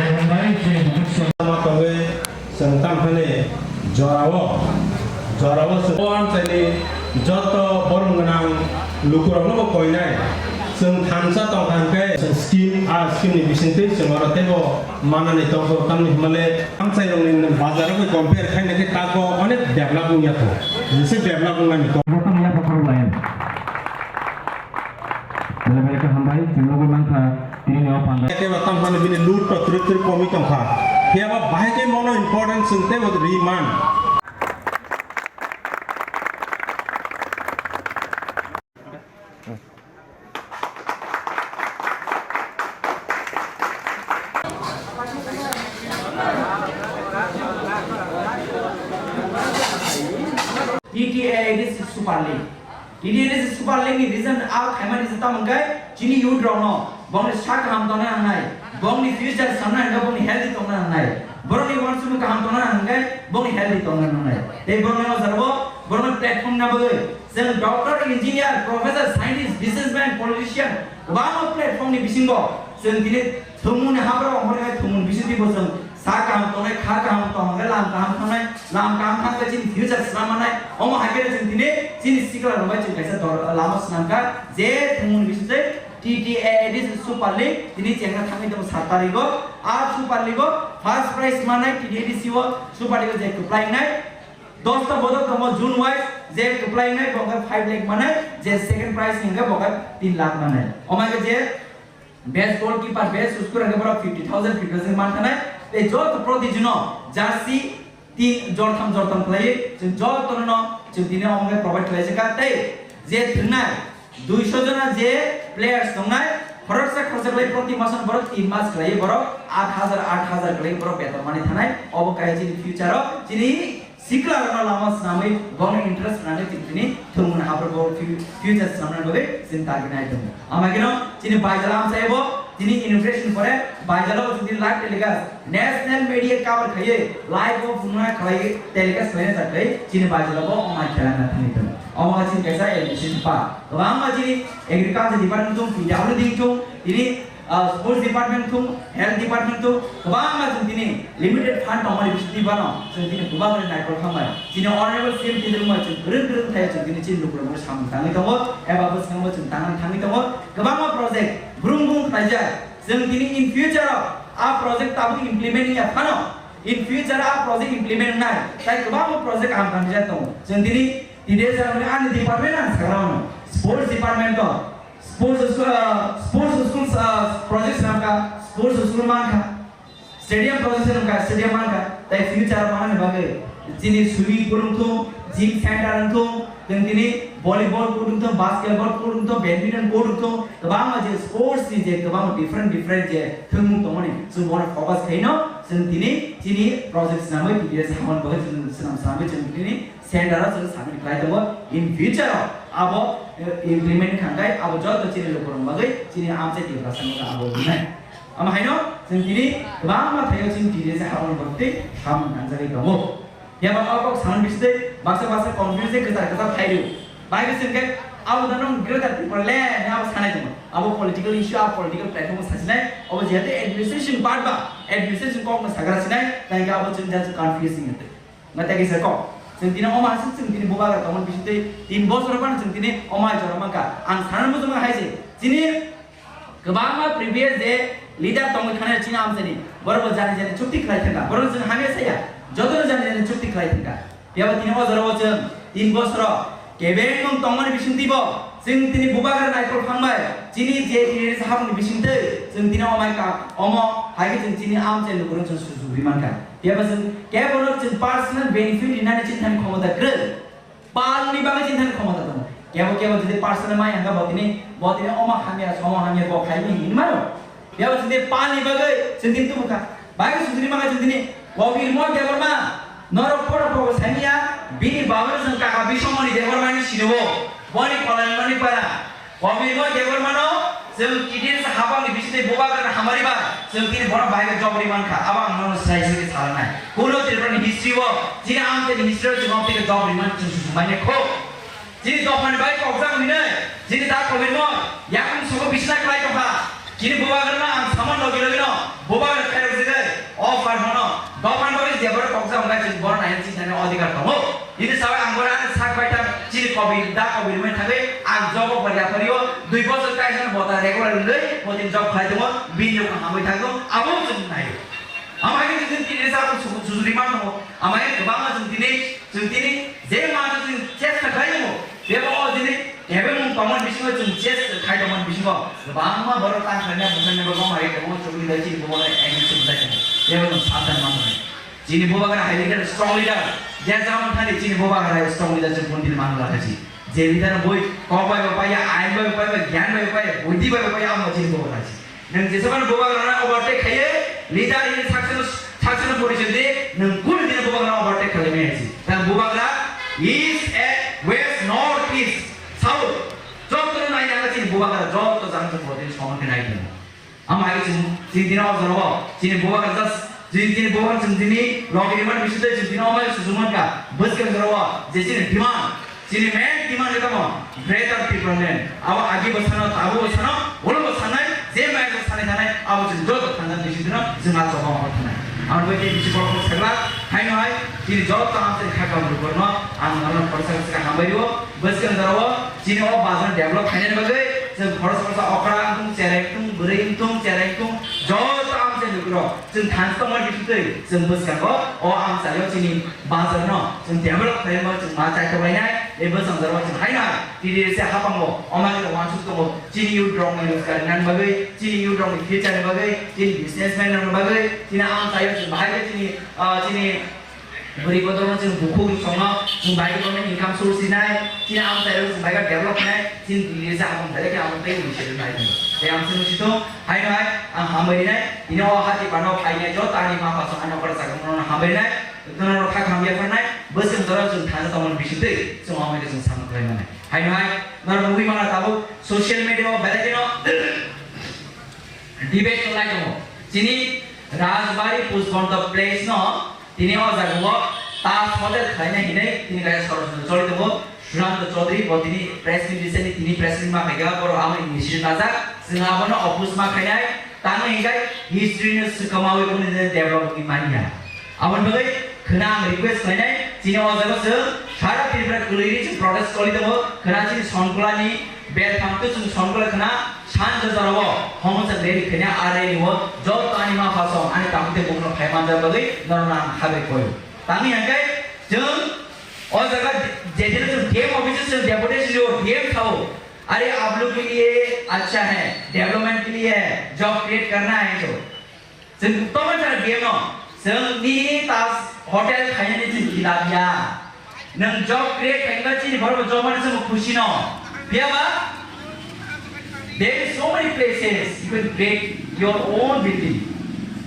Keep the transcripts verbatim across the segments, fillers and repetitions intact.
Hambai, chini bukhuk song. Tama tongwi chwng tamo hwnwi jorao, jorao chwng o amchaini joto borom gwnang lukurokno bo koinai. Chwng thansa tongkha hwnkhe chwng scheme, a scheme ni bisingtwi chwng oro teibo manani tongkha, tamni hwnmale amchairokni bazar bai compare khaina khe tago onek develop wngya kho, jesa develop wngnani kok. Jotono yapha khorok lai. Bele bele khe hambai, chwng nugwi mankha, tini ni o panda. Khe ba tamo hwnwi bini loot to twrwk twrwk komwi tongkha. Phiya ba bahai khe mono important chwng teibo ri man. T T A A D C Super League. T T A A D C Super League ni reason a khaimani se tamo hwnkhe chini youth rokno bongni sak kaham tongna nangnai, bongni future samna hwnkhe bongni healthy tongna nangnai, borokni uansukmung kaham tongna nangnai, bongni healthy tongna nangnai. Tei borokni o jora bo borokno platform na bagwi chwng doctor, engineer, professor, scientist, businessman, politician, kwbangma platform ni bisingo chwng tini thwngmungni hapharo ongkhorwi thwngmung bisingtwi bo chwng sak kaham tongnai, kha kaham tongnai, lam kaham thangnai, lam kaham thangkhe chini future swnam mannai. Omo hai khe chwng tini chini sikla rok bai chwng kaisa dor lama swnamkha je thwngmungni bisingtwi T T A A D C Super League tini chengna thangwi tongo sat tarigo. A Super League o first prize mannai T T A A D C o Super League o je kwplai wngnai. Dosta bodol tongo June wise, je kwplai wngnai bo hwnkhe five lakh mannai, je second prize ni hwnkhe bo hwnkhe tin lakh mannai. Omo hwnkhe je best goalkeeper, best score hwnkhe borok fifty thousand, fifty thousand man thanai. Tei joto protijino jersey tin jortham jortham khlaiwi chwng jotono chwng tini omo hwnkhe provide khlaijak kha. Tei je thwngnai duiso jona je players tongnai, khoroksa khoroksa khlai proti masono borok tin mas khlaiwi borok aat hajar, aat hajar khlaiwi borok beton manwi thanai. Obo kaisa chini future o chini sikla rokno lama swnamwi bongni interest rwnani chwng tini thwngmung hapharo bo fu-, future swnamnani bagwi chwng target nai tongo. Amakheno chini Baijala amchai bo tini inauguration pore Baijala o chwng tini live telecast national media cover khaiwi live o phunukna khlaiwi telecast khlaina jakhlai chini Baijala bo omo hai khelana thangwi tongo. Omo hai chini kaisa admission pa kwbangma chini agriculture department thung, P W D thung, tini ah, sports department thung, health department thung, kwbangma chwng tini limited fund tongmani bisingtwi bano chwng tini kwbangma naikol khambai. Chini honorable C M tini rwngmai chwng kwrwng kwrwng thai chwng tini chini lukurokno samung tangwi tongo, eba bwskango chwng tangna thangwi tongo. Kwbangma project brung brung khlaijak. Chwng tini in future o a project tabuk implement wngya phano, in future o a project implement wngnai, tai kwbangma project kaham kaham rijak tongo. Chwng tini T D S ani department ang sagra mano, sports department o Sports school, ah, sports school, ah, project swnamkha, sports school mankha, stadium project swnamkha, stadium mankha, tai future manani bagwi chini swimming pool wngthung, gym center wngthung, chwng tini volleyball court wngthung, basketball court wngthung, badminton court wngthung, kwbangma je sports ni je kwbangma different different je thwngmung tongmani, chwng bono focus khaino chwng tini chini project swnamwi T D S hamoni bagwi chwng swnam swnamwi chwng tini Center o chwng submit khlai tongo. In future o abo, eh, implement wngkha hwnkhe abo joto chini lukurokni bagwi chini amchai Tiprasa no abo wngnai. Omo haino chwng tini kwbangma thaio chini T D S haboni bagwi tei samung tangjagwi tongo. Phiya ba o kok samani bisingtwi baksa baksa confuse tei kwchar kwchar phai rw. Bai bising khe abo da nwng Greater Tipraland hinwi abo sanai tongo. Abo political issue, abo political platform o sasinai. Abo jehetu administration part ba administration kokno sagra sinai, tai khe abo chwng just confuse wngya twi. Nai tei kisa kok. Chwng tini omo hai se chwng tini bubagra tongmani bisingtwi tin bosor phano chwng tini omo hai jora mankha. Ang sana muchungma hai se. Chini kwbangma previous je leader tongwi thani chini amchaini. Borok bo jani jani chukti khlai thangkha. Borok chwng hamya saya. Jotono jani jani chukti khlai thangkha. Phiya ba tini o jora o chwng tin bosoro Kebengmung tongmani bisingtwi bo chwng tini bubagra naikol phangbai, chini je tini habangni bisingtwi chwng tini omai ka, omo hai khe chwng chini amchai lukurok chwng sujuk ri mankha. Phiya ba chwng kebono chwng personal benefit rinani chini thani khomota kwrwi. Palni bagwi chini thani khomota tongo. Kebo kebo jodi personal mai hangkha bo tini, bo tini omo hamya, somo hamya, bo khaimi hinwi mano. Phiya ba chwng tini palni bagwi chwng tini tubu kha. Bagwi sujuri mangkha chwng tini Kobir Moy Debbarma, norok poro pogo saimya, bini babano chwng kaka Biswamoni Debbarma hinwi sino. Boni Kolaimani para. Kobir Moy Debbarmano chwng T D S habangni bisingtwi bubagrano hamari ba, chwng tini bono bai khe jobri mankha. Abo ang nono sai sai khe salanai. Kuno Tripurani history o, chini amchaini history o chwng omo twi khe jobri man chwng susung bai kho. Chini dophani bai kokjak hinwi, chini ta Kobir Moy, yakung sogo bisina klai tongkha. Chini bubagrano ang sama logi logi no, bubagra khairok jagwi, Par hono, dophani bagwi je borok kokjak wngkha, chwng borok naina chini thani adhikar tongo. Ini sawi ang borok ani sak bai thang chini kobir da kobir mani thangwi ang jobo poriya phorio dui bosor kaisa bota regular wngwi bo tini job khlai tongo, bini wngkha hamwi thangwi abo chwng naio. Amai chwng tini sa chwng sujuri man tongo. Amai kwbangma chwng tini, chwng tini je ma chwng chesta khlai tongo. Bebo o jini kebengmung tongmani bisingo chwng chest khai tongmani bisingo kwbangma borok tang khlaina bwsakni bagwi mari tongo, chukli dai chini bubano action chukli dai chini. Bebo chwng sabdan manmani. Chini bubagra hai leader, strong leader. Je jamon thani chini bubagra hai strong leader chwng continue manwi lakha si. Je leader boi kok bai bo paiya, ain bai bo paiya, gyan bai bo paiya, buddhi bai bo paiya, amo chini bubagra si. Nwng jesaban bubagrano overtake khaiwi leader hwnwi sakcheno, sakcheno porichoi di, nwng kunu dino bubagrano overtake khlaimaya si. Tang bubagra east, eh, west, north, east, south, jotto nai nang chini bubagra jotto jang jang bodin soman khe nai tong. Ama hai chini, chini dino ojoro, chini bubagra just, chini, chini bubagra chini dini logi demand bisite chini dino omai susuman ka, bwskang joro, je chini demand, chini main demand ni tamo, Greater Tipraland. Abo agi bwsano, tabuk bwsano, ulo bwsanai, je mai bwsanai thanai, abo chwng joto thangjak bisi dino, chwng a choba ongkha thanai. Ang bai tei bisi borok sagla, haino hai, chini joto ang chwng kha kamu borno, ang norno khorsa khorsa hambai rio, bwskang jora o, chini o bazar develop khainani bagwi, chwng khorsa khorsa okra wngthung, cherai wngthung, bwrwi wngthung, cherai wngthung, joto ang chwng nukro. Chwng thansa tongmani bisingtwi chwng bwskango o amchaio chini bazarno chwng develop khlaima chwng ma chai tonglainai, tei bwskango chwng haino hai T D S A hapango omo khe uansuk tongo, chini youth rokni rojgar rinani bagwi, chini youth rokni future ni bagwi, chini businessman rokni bagwi, chini amchaio chwng bahai khe chini, ah, chini bwrwi bodolno chwng bukhuk songno chwng bahai khe income source rinai, chini amchaio chwng bahai khe develop khlainai, chini T D S A hapang belai khe abo tei initiative nai tongo. Tei ang chwng sitong Haino hai, ang hambai rinai, tini o hati pano phainai joto ani ma pha song ani okra chakra no hambai rinai, joto no kha hamya pharnai, bwswng jora chwng thani tongmani bisingtwi, chwng hambai khe chwng samung khlai mani. Haino hai, norok nugwi mangna tabuk social media o belai kheno debate wng lai tongo. Chini Rajbari Pushpanta Place no, tini o jaga o Taj Hotel khlaina hinwi tini kaisa sorosmoi choli tongo. Sudanta Chaudhary bo tini press meet recently tini press meet ma khaikha, borok amo initiative najak, chwng abono oppose ma khainai, tamo hinkhai history no swkamawi kunu develop wngwi manya. Aboni bagwi khwna ang request khlainai, chini o jaga chwng sara Tripura kwlwi ri chwng protest choli tongo, khwna chini Sonkolani Belphang to chwng Sonkola khwna sanja jorao hongsa rally khaina, a rally o joto ani ma pha song ani tamte bukno phai manjak bagwi norokno ang khabai koyo. Tamo hinkhai chwng o jaga je, je, je, chwng D M office chwng deputation rio, D M sao, "अरे आप लोग के लिए अच्छा है, development के लिए है, job create करना है तो।" Chwng tongma jora D M no, chwng nini Taj Hotel khainani chwng khilap ya. Nwng job create khaima chini borok job mani chwng khusi no. Phiya ba? There is so many places you can create your own building.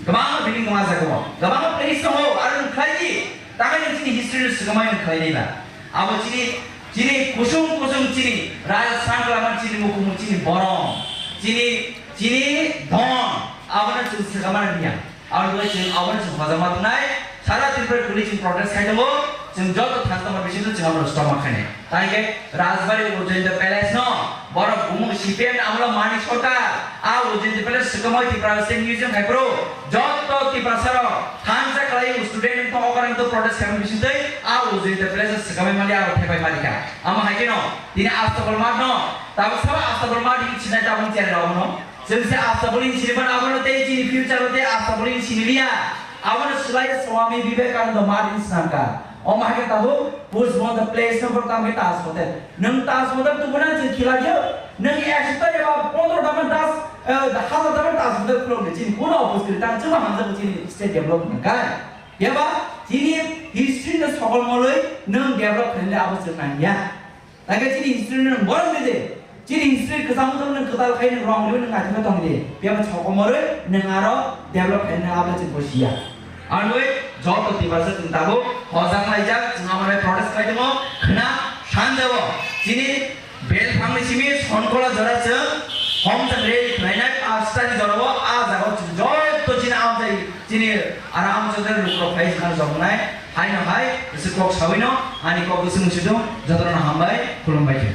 Kwbangma building tongo ah jagao. Kwbangma place tongo, aro nwng khlai di. Tamo nwng chini history no swkangmani nwng khlai di ba. Abo chini, chini kusung kusung chini Rajasthan kwlama chini mukumu chini borom. Chini, chini dhon. Abono chwng swkangmani ya. Aboni bagwi chwng abono chwng hojak ma tongnai. Sara Tripura kwlwi chwng protest khai tongo. Chwng joto thang tongma bisingo chwng abono stop ma khainai. Tei khe Rajbari Ujjayanta Palace no borok bumung C P M ni amolo Manik Sarkar a Ujjayanta Palace swkamwi Tripura State Museum khai phuru joto Tiprasa rok thansa khlai student wngtong okra wngtong protest khaimani bisingtwi a Ujjayanta Palace swkamwi mali abo thepai mali kha. Amo hai kheno tini Astabal Math no tabuk sabo Astabal Math hinwi sinai tabuk cherra obono. Chwng se Astabal hinwi sini mano, abono tei chini future o tei Astabal hinwi sini liya. Abono swlai Swami Vivekananda Math hinwi swnamkha. Omo hai khe tabuk Pushpanta Place no borok tamo khe Taj Hotel. Nwng Taj Hotel tubuna chwng khilaiyo. Nwng ekso ta eba pondro ta man das, eh, hazar ta man Taj Hotel khulokdi. Chini kuno oppose kwrwi tang chwngno hamjakgo chini state development kai. Eba chini history no sokol molwi nwng develop khainai abo chwng nangya. Tangkhe chini history no borok de de. Chini history kwchang wngtong nwng kwtal khai nwng wrong rwi nwng naithokma tong de. Phiya bo sokomorwi nwng aro develop khai nwng abo chwng bujiya. Arwi joto Tiprasa chwng tabuk hojak laijak, chwng amo bai protest khai tongo. Khwna sanjao chini belphangni simi Sonkola jora chwng homjak rally khlainai, pastani jorao a jagao chwng joto chini amchai chini aram chwng lukurok phai chwng joknai. Haino hai, bwswk kok sawino, ani kok bwswk mwswk dong, jotono hambai, khulumbai khe.